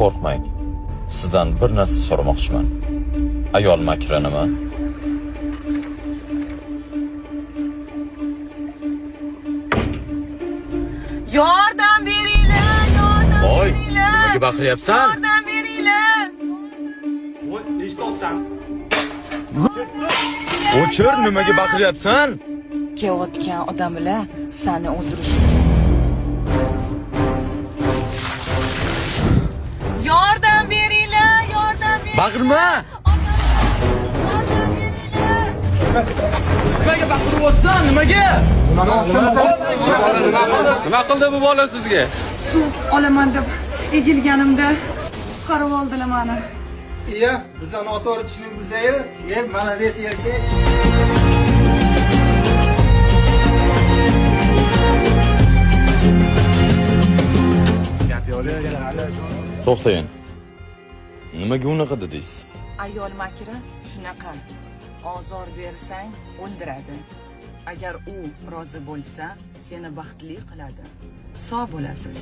Qo'rqmang. Sizdan bir narsa so'ramoqchiman. Ayol makri nima? Yordam beringlar, yordam Voy, beringlar. nimaga baqiryapsan? Yordam beringlar. Voy, eshityapsan. O'chir, nimaga baqiryapsan? Kelayotgan odamlar seni o'ldirish uchun. Yordam beringlar, yordam beringlar. Baqirma! Yordam beringlar. Nimaga baqiryapsan? Nimaga? Nima qildi bu bola sizga? Suv olaman deb egilganimda qutqarib oldilar meni. Iya, biza noto'g'ri tushunibmiz-yu. E, молодец erkak. To'xtang. Nimaga unaqa dedingiz? Ayol makri shunaqa. Ozor bersang o'ldiradi. Agar u rozi bo'lsa, seni baxtli qiladi. Sog' bo'lasiz.